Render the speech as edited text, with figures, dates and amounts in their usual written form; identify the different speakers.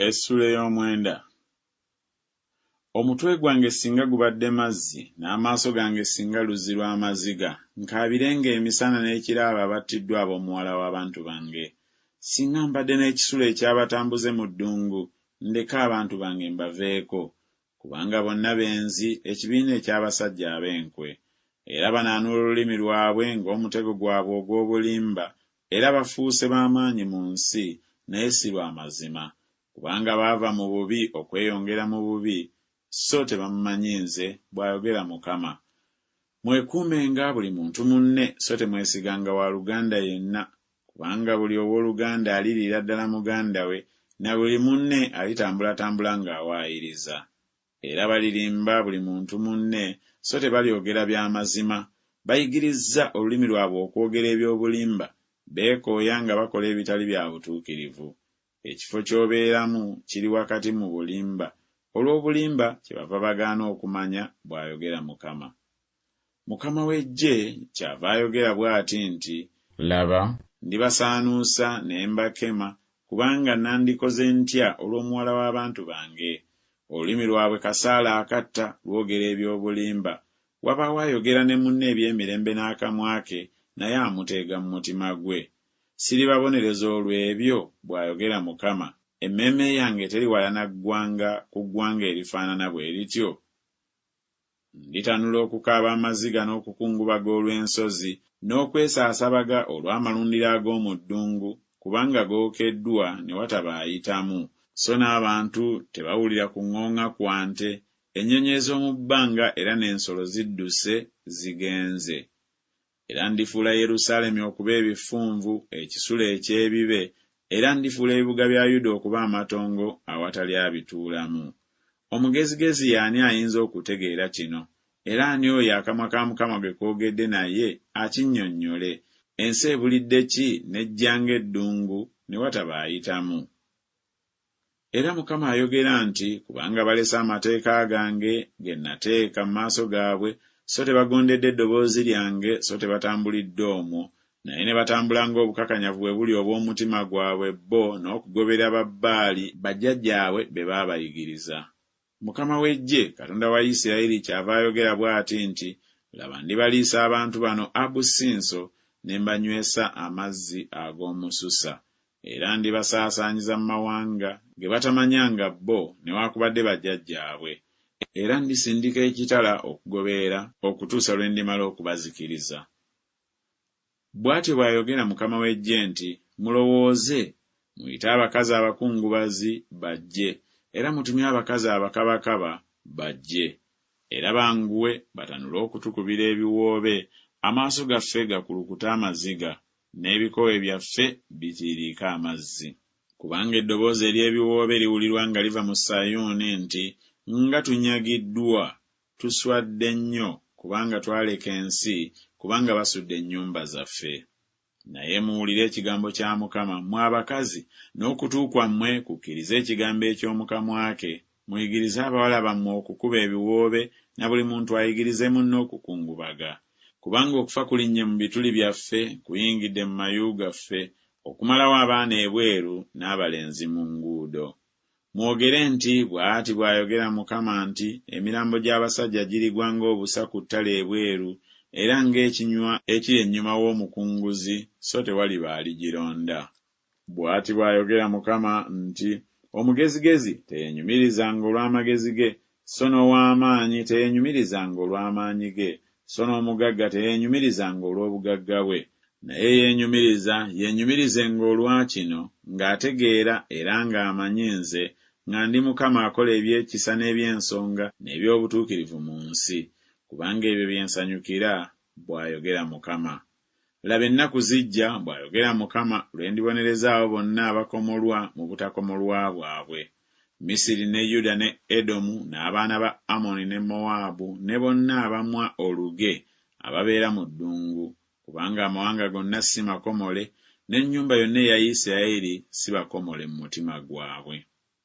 Speaker 1: Essuula ey'omwenda. Omutwe gwange singa gubadde mazzi, n'amaaso gange singa luzzi lw'amaziga, nkaabirenga emisana n'ekiro abo abattiddwa ab'omuwala w'abantu bange. Singa mbadde n'ekisulo eky'abatambuze mu ddungu, ndeke abantu bange mbaveeko. Kubanga bonna benzi, ekibiina eky'abasajja ab'enkwe. Era banaanuula olulimi lwabwe ng'omutego gwabwe ogw'obulimba, era bafuuse ba maanyi mu nsi, naye si lwa mazima. Kubanga baava mu bubi okweyongera mu bubi, so tebammanyi nze, bw'ayogera Mukama. Mwekuumenga buli muntu munne, so temwesiganga wa luganda yenna, kubanga buli ow'oluganda aliriira ddala muganda we, na buli munne alitambulatambula ng'awaayiriza. Era balirimba buli muntu munne, so tebalyogera bya mazima. Bayigirizza olulimi lwabwe okwogera eby'obulimba, beekooya nga bakola ebitali bya butuukirivu. Ekifo ky'obeeramu kiri wakati mu bulimba, olw'obulimba kyebava bagaana okumanya, bw'ayogera Mukama. Mukama w'eggye kyava ayogera bw'ati nti, Laba, ndibasaanuusa ne mbakema, kubanga nandikoze ntya olw'omuwala w'abantu bange? Olulimi lwabwe kasaale akatta, lwogera eby'obulimba. Wabaawo ayogera ne munne eby'emirembe n'akamwa ke, naye amuteega mu mutima gwe. Siribabonereza olw'ebyo? bw'ayogera Mukama. Emmeeme yange teriwalana ggwanga ku ggwanga erifaanana bwe lityo? Nditanula okukaaba amaziga n'okukungubaga olw'ensozi, n'okwesaasabaga olw'amalundiro ag'omu ddungu, kubanga gookeddwa ne wataba ayitamu, so n'abantu tebawulira kuŋooŋa kwa nte, ennyonyi ez'omu bbanga era n'ensolo zidduse zigenze. Era ndifuula Yerusaalemi okuba ebifunvu, ekisulo eky'ebibe, era ndifuula ebibuga bya Yuda okuba amatongo awatali abituulamu. Omugezigezi ye ani ayinza okutegeera kino? Era ani oyo akamwa ka Mukama gwe koogedde naye, akinnyonnyole? Ensi ebulidde ki n'ejja ng'eddungu, ne wataba ayitamu? Era Mukama ayogera nti, Kubanga balese amateeka gange, ge nateeka mu maaso gaabwe, so tebagondedde ddoboozi lyange, so tebatambulidde omwo, naye ne batambula ng'obukakanyavu bwe buli obw'omutima gwabwe bo, n'okugobera Babbaali bajjajjaabwe be baabayigiriza. Mukama w'eggye, Katonda wa Isirayiri kyava ayogera bw'ati nti, Laba, ndibaliisa abantu bano abusinso, ne mbanywesa amazzi ag'omususa. Era ndibasaasaanyiza mu mawanga, ge batamanyanga bo newakubadde bajjajjaabwe. Era ndisindika ekitala okugoberera okutuusa lwe ndimala okubazikiriza. Bw'atyo bw'ayogera Mukama w'eggye nti, Mulowooze, muyite abakazi abakungubazi bajje, era mutumye abakazi abakabakaba bajje. Era banguwe batanule okutukubira ebiwoobe, amaaso gaffe gakulukute amaziga, n'ebikowe byaffe bitiiriike amazzi. Kubanga eddoboozi ery'ebiwoobe liwulirwa nga liva mu Sayuuni nti, Nga tunyagiddwa! Tuswadde nnyo, kubanga twaleka ensi, kubanga basudde ennyumba zaffe. Naye muwulire ekigambo kya Mukama, mmwe abakazi, n'okutu kwammwe kukkirize ekigambo eky'omu kamwa ke, muyigirize abawala bammwe okukuba ebiwoobe, na buli muntu ayigirize munne okukungubaga. Kubanga okufa kulinnye mu bituli byaffe, kuyingidde mu mayu gaffe, okumalawo abaana ebweru n'abalenzi mu nguudo. Mwogere nti Bw'ati bw'ayogera Mukama nti Emirambo gy'abasajja girigwa ng'obusa ku ttale ebweru, era ng'ekinywa ekiri ennyuma w'omukunguzi, so tewaliba aligironda. Bw'ati bw'ayogera Mukama nti Omugezigezi teyeenyumirizanga olw'amagezi ge, so n'ow'amaanyi teyeenyumirizanga olw'amaanyi ge, so n'omugagga teyeenyumirizanga olw'obugagga bwe, naye eyeenyumiriza yeenyumirizenga olwa kino, ng'ategeera era ng'amanyi nze, nga ndi Mukama akola eby'ekisa n'eby'ensonga n'eby'obutuukirivu mu nsi, kubanga ebyo bye nsanyukira, bw'ayogera Mukama. Laba, ennaku zijja, bw'ayogera Mukama, lwe ndibonereza abo bonna abakomolwa mu butakomolwa bwabwe, Misiri ne Yuda ne Edomu n'abaana ba Amoni ne Mowaabu ne bonna abamwa oluge ababeera mu ddungu, kubanga amawanga gonna si makomole, n'ennyumba yonna eya Isiraeri si bakomole mu mutima gwabwe.